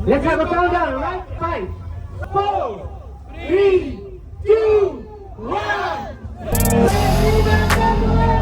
Let's have a countdown, alright? 5, 4, 3, 2, 1.